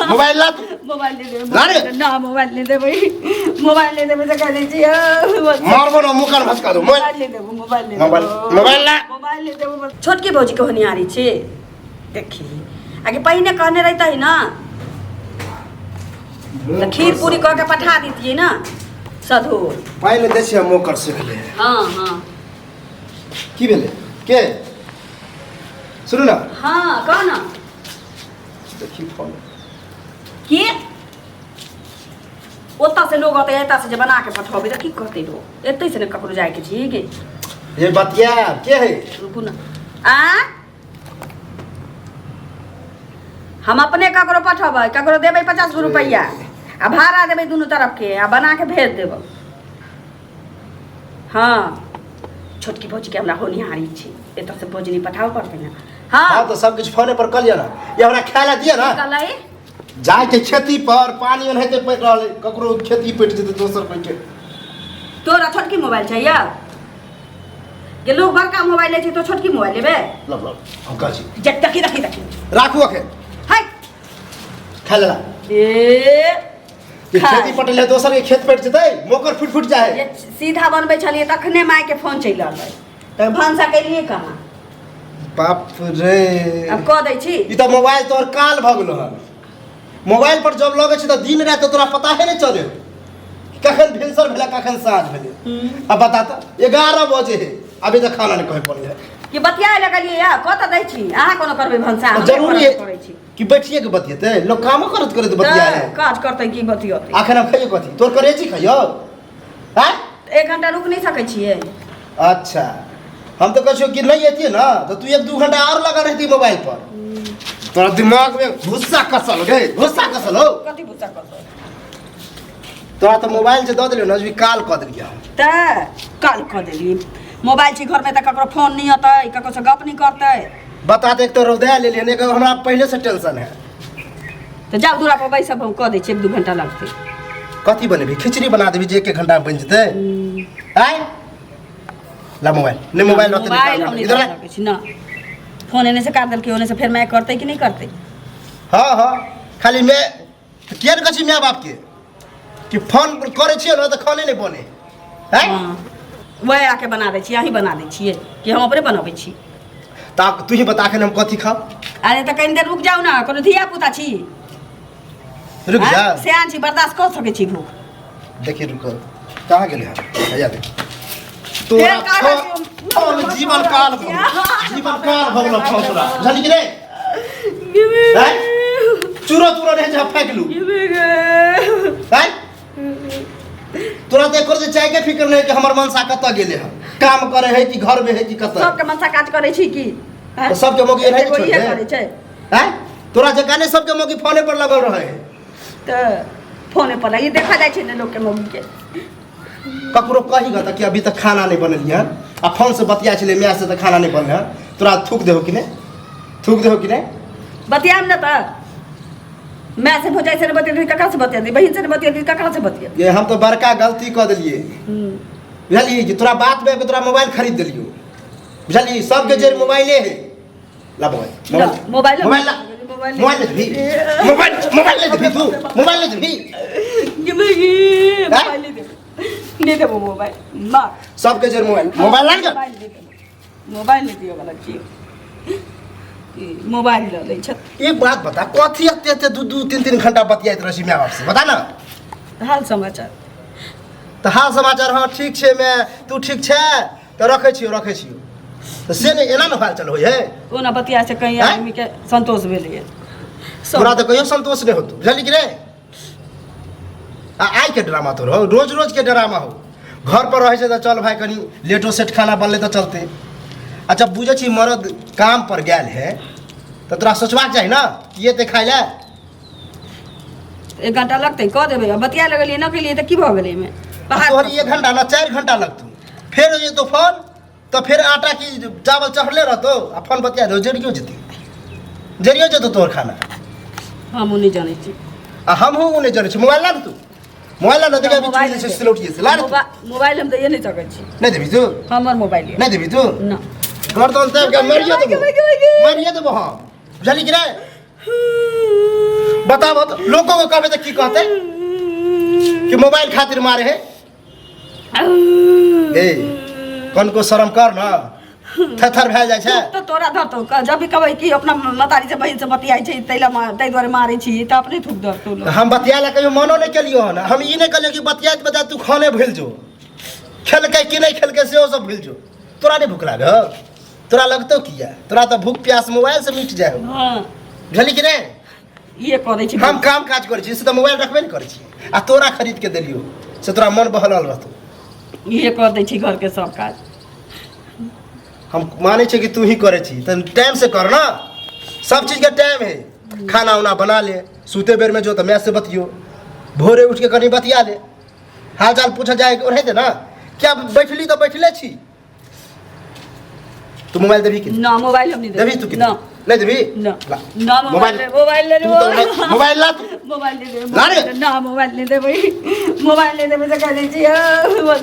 Mobile ला तू। Mobile नहीं देबै। ला रे। ना, मोबाइल नहीं देबै, मोबाइल नहीं देबै तऽ कह दै छियै। मारबो ना, मुँह कान भसका दो। मोबाइल मोबाइल नहीं देबो, मोबाइल नहीं। मोबाइल देबो। मोबाइल ला। मोबाइल नहीं देबो। छोटकी भौजी के होनिहारी छी, देखी आगे। पहिने कहने रहितै ना तऽ खीर पूरी कऽ के पठा दितियै ना सधोल। पानि दै छियै, मोकर सीख ले। हाँ हाँ। की भेलै के? सुनू ना। हाँ, कह ना। देखी फोन। की ओतऽ से लोग अतै, एतऽ से जे बना के पठेबै तऽ की कहतै लोग? एतै से ने ककरो जाइके छी गे। ये बतिया के है? रुकू ना। आ हम अपने ककरो पठेबै, ककरो देबै 50 गो रुपैआ आ भाड़ा देबै दुनू तरफके आ बना के भेज देबै। हाँ, छोटकी भौजीके हमरा होनिहारी छी, एतऽ से भोजनी पठाबऽ पड़तै ने। हाँ। हाँ, तो सब किछु फोने पर कऽ लिअ ना। ये हमरा खाय ला दिअ ना। कहलै। जाय के खेती पर पानी ओनाहिते पड़ि रहल है, ककरो खेती पटि जेतै दोसर कोइ के। तोरा छोटकी मोबाइल चाहिए के? लोग बड़का मोबाइल लै छै तो छोटकी मोबाइल लेबै? लब लब, हम कहै छी। जे देखी, देखी, देखी। राखू अखन। हाय। खाय ला। ए ये खाय। खेती पटल है, दोसर के खेत पटि जेतै, मोकर फुटि फुटि जाए। ये सीधा बनबै छलियै तखने मायके फोन चलि रहलै, तऽ भनसा केलियै कहाँ? बाप रे। आब कऽ दै छी। ई तऽ मोबाइल तोहर काल भऽ गेलो हन। मोबाइल पर जब लगै छै तऽ दिन राति तऽ तोरा पता है नहि चले कखन भिनसर भेलै, कखन साँझ भेलै। अब बता तऽ, 11 बजे है, अभी तक खाना नहि कहे पड़ले है। कि बतियाए लगलियै या कऽ तऽ दै छी। अहाँ कोनो करबै भनसा? तऽ हमरे जरूरी है करै छी। कि बैठिए के बतियेतै लोग? कामो करत करत बतियाए तऽ है। काज करतै की बतियतै? अखन हम खइयो कथी? तोर करेजी खइयो आँय? एक घंटा रुक नहि सकै छियै? अच्छा, हम तो कहै छियौ कि नहीं अतियै ना तऽ तू एक दू घंटा और लगा रहती मोबाइल पर। तोरा दिमाग में भुस्सा कसल गे, भुस्सा कसल हो। कथी भुस्सा कसल? तोरा तऽ मोबाइल जे दऽ देलियौ ने, काल कऽ देलियै हम। तऽ काल कऽ देलियै। मोबाइल छै घरमे तऽ ककरो फोन नहि अतै, ककरोसँ गप नहि करतै। बता दे, एक तो रौदा लेलियै ने, हमरा पहिले से टेंशन है। तऽ जाउ दूरा पर बैसब, हम कऽ दै छी, एक दू घंटा लगतै। कथी बनेबी? खिचड़ी बना देबी जे एक एक घंटा में बनि जेतै? आँय, ला मोबाइल। नहीं, मोबाइल रहतै नहीं। मोबाइल हम नहि इधर दऽ ला। सकै छी ना। फोन एने से काट देलकै, ओने से फेर माय करतै कि नहि करतै? हाँ हाँ, खाली मैं किया ने कहै छी माय बापके कि फोन करै छियै ने तऽ खाने नहि बने हैं। हँ, वएह आके बना दै छियै। अहीं बना दै छियै कि हम अपने बनबै छी? तऽ तू ही बता के हम कथी खाब? अरे, तऽ कनि देर रुक जाउ ने। कोनो धिया पुता छी? रुक जा। आँय? सियान छी, बर्दाश्त कऽ सकै छी भूख। देखिए, रुक, कहाँ गेलै हम? हैया देख। तोरा फेर कहाँ फोन जीवन काल भऽ गेलौ, जीवन काल भऽ गेलौ फोन तोरा, बुझलही कि नहि? आँय? चूरो तूरो रहै छै, फेंक लू। आँय? तोरा तऽ एको जे चाय के फिक्र नहि कि हमर मनसा कतऽ गेलै हन, काम करे है कि घर में है कि कतऽ। सबके मनसा काज करै छी की? आँय? तऽ सबके मौगी एनाहिते एगो छोड़ि इहे दे? करै छै। आँय, तोरा जकाँ नहि सबके मौगी फोने पर लगल रहै है। तऽ फोने पर लगी देखा जाइ छै ने लोकके मौगीके। ककरो कही गऽ तऽ कि अभी तक खाना नहि बनेलियै हन आ फोन से बतिया छलै माय से तऽ खाना नहि बनलै हन, तोरा थूक देहो कि नहि? थूक देहो कि नहि? बतियाम ने तऽ माय से, भौजाइ से नहि बतियेली, ककरा से बतियेली? बहिन से नहि बतियेली, ककरा से बतियेली? ये हम तऽ बड़का गलती कऽ देलियै, बुझलियै कि तोरा बात में तोरा मोबाइल खरीद देलियौ, बुझलियै? सबके जेर मोबाइले है। ला मोबाइल। ला, मोबाइल। मोबाइल ला। मोबाइल। मोबाइल ले देबही? मोबाइल, मोबाइल ले देबही तू? मोबाइल ले देबही? मोबाइल नहीं देबो, नहीं देबो मोबाइल माँ। सबके जेर मोबाइल। मोबाइल ला के। मोबाइल नहीं देबो, मोबाइल नहीं दियो वाला छी। ई मोबाइल लऽ लै छथि। एक बात बता, कथी एते एते दू दू तीन तीन घंटा बतियाइत रहै छी माय बाप से? बता ना। हाल समाचार। तऽ हाल समाचार, हाँ ठीक छै मैं, तू ठीक छै? तऽ रखै छियौ, रखै छियौ। तऽ से नहि, एना ने हाल चाल होइ है। ओना बतिया से कहीं आँय? आदमी के संतोष भेलैए? तोरा तऽ कहियो संतोष नहि होतो, बुझलही कि नहि? आ आइ के ड्रामा तोर हो, रोज रोज के ड्रामा हो। घर पर रहै छै तऽ चल भाई, कनि लेटो सेट खाना बनलै तऽ चलते। अच्छा, बुझै छी मरद काम पर गेल है तऽ तोरा सोचबाक चाही ने कि एते खाइ लए। एक घंटा लगतै, कऽ देबै। आ बतिया लगलियै, न केलियै तऽ की भऽ गेलै एहिमे? आ तोहर एक घंटा ना, 4 घंटा लगतौ। फेर हो जेतौ फोन तऽ फेर आटा की चावल चढ़ले रहतौ आ फोन बतिया दो, जरियो जेतै, जरियो जेतौ तोहर खाना। हमहूँ नहि जानै छी। आ हमहूँ ओ नहि जनै छी। मोबाइल ला ने तू, मोबाइल ला ने। देखा, मोबाइल मोबाइल सिलौटिए से ला ने तू। मोबाइल हम दैए नहि सकै छी। नहि देबही तू? हमर मोबाइल यऽ। नहि देबही तू? ना। गर्दन तब के मरियो देबो, गे, गे, गे। मरियो देबो हम, बुझली कि नहि? बताबो तो लोगों को कहबे तो की कहते कि मोबाइल खातिर मारे है ए कनको शर्म कर ना थेथर भए जाइ छै तऽ तोरा धरतौ जब भी कहबै कि अपना मतारी से बहिन से बतियाइ छै ताहि लए ताहि दुआरे मारै छी तऽ अपने थूक धरतौ लोक। हम बतिया ला कहियो मनो नहि केलियो हन हम ई नहि कहलियो कि बतियाइत बतियाइत तू खाने भूलि जो खेलकै कि नहि खेलकै सेहो सब भूलि जो तोरा नहि भूख लागल तोरा लगतौ किया तोरा तऽ भूख प्यास मोबाइल से मिट जाय हो हँ बुझली कि नहि इहे कऽ दै छी हम काम काज करै छी से तऽ मोबाइल रखबे नहि करै छी आ तोरा खरीद के देलियो से तोरा मन बहलल रहतौ इहे कऽ दै छी घरके सब काज हम मानै छियै कि तू ही करै छी तऽ टाइम से कर ना सब चीजके टाइम है खाना उना बना ले सुते बेरमे जो तऽ माय से बतियो भोरे उठ के कनि बतिया ले हाल चाल पूछल जाए ओनाहिते ना क्या बैठली तऽ बैठले छी तू मोबाइल देबही कि ना मोबाइल हम नहीं देबही तू कि ना नहीं देबही ना ला। ना मोबाइल ले मोबाइल ले तू तो नहीं- मोबाइल ला तू मोबाइल ले ले ला रे। ना मोबाइल ले देबै मोबाइल ले देबै से कह दै छी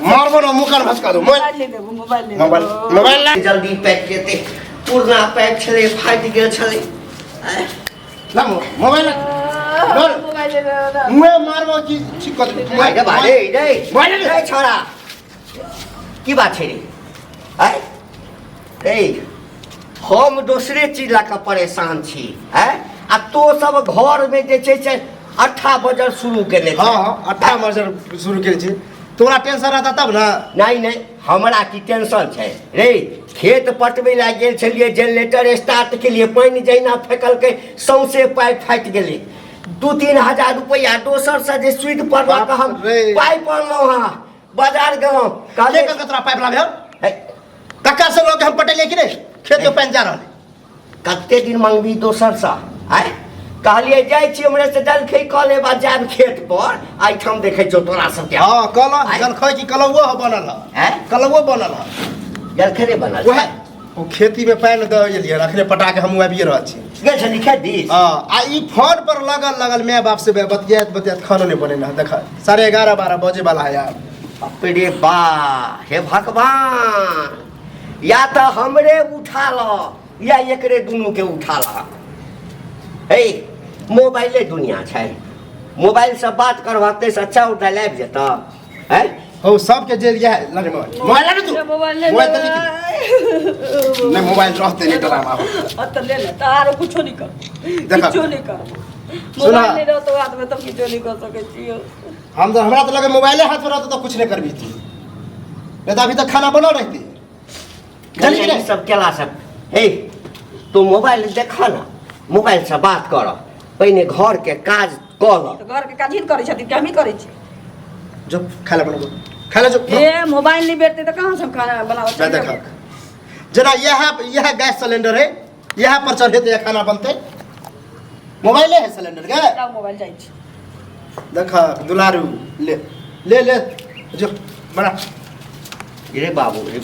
मारबो ना मुँह कान भसका दो मोबाइल मोबाइल ले देबो मोबाइल ले मोबाइल देबो। मोबाइल ला जल्दी पैक जेतै पुरना पैक छलै फाटि गेल छलै आँय, ला मोबाइल ला ला। मोबाइल ले ले मुँहे मारबो कि ठीक कर देबो। भाइ रे भाइ रे रे मोबाइल ले। रे छोरा की बात छै रे आँय रे हम दोसरे चीज लऽ कऽ परेशान छी आँय आ तो सब घरमे जे छै से अट्ठा बजर शुरू केने छै। हाँ हाँ अट्ठा मर्जर शुरू केने छी तोरा टेंशन रहता तब ना नहि नहि हमरा की टेंशन छै रे खेत पटबै लए गेल छलियै जनरेटर स्टार्ट केलियै पानि जहिना फेकलकै सौंसे पाइप फाटि गेलै 2-3 हजार रुपैआ दोसरसँ जे सुदि पर लऽ कऽ हम बाप रे। पाइप अनलहुँ हँ बाजार गेलहुँ के कहलियै कहलकै तोरा पाइप लाबे हे, कक्का से लऽ के हम पटेलियै कि नहि खेत में पानि जा रहल है। कते दिन मंगबी दोसरसँ आय कहलियै जाइ छी हमरे से जलखै कऽ लेब आ जायब खेत पर एहिठाम देखै छौ तोरा सबके हाँ कहलहुँ आय। जलखै की कलौओ हो बनल है आँय? कलौओ बनल है जलखै नहि बनल वएह ओ खेती में पानि दऽ एलियै अखने पटा के हमहूँ आबिए रहल छी गेल छली खेत दिस हाँ आ ई फोन पर लगल लगल माय बाप से बतियात बतियात खानो नहीं बनेना देख 11:30 12 बजे वाला है यार बाप रे बा हे भगवान या तऽ हमरे उठा ल या एकरे दुनू के उठा ल हे मोबाइले दुनिया छै मोबाइल से बात करबहक ताहिसँ अच्छा उठा आबि जेतऽ हैं हो सबके जे इएह लगे मोबाइल मोबाइल लाने तू मोबाइल ले मोबाइल तऽ लिख नहीं मोबाइल रहते नहीं डरामा हो अत ले ले तऽ आरो कुछो नहीं कर देखा। किछो नहीं कर सुना। मोबाइल नहीं रहतो हाथ में तब किछो नहीं कर सकै छियो हम तो हमरा तो लगे मोबाइले हाथ में रहते तो कुछ नहीं करबी तू नहीं तो अभी तक खाना बनल रहती चली ई नहीं सब केला सब हे तू मोबाइल देख ना मोबाइल से बात कर पहिने घर के काज कऽ ल तऽ घर के काज ही करै छथिन कि हमही करै छी जो खाना बनाबो खाना जो ए मोबाइल नहीं भेटतै तऽ कहाँ से हम खाना बनाबऽ मैं देखा जना यह यह गैस सिलेंडर है यहाँ पर चढ़े तो खाना बनते मोबाइले है सिलेंडर के लाउ मोबाइल जाइ छी देखा दुलारू ले ले ले जो बना रे बाबू रे।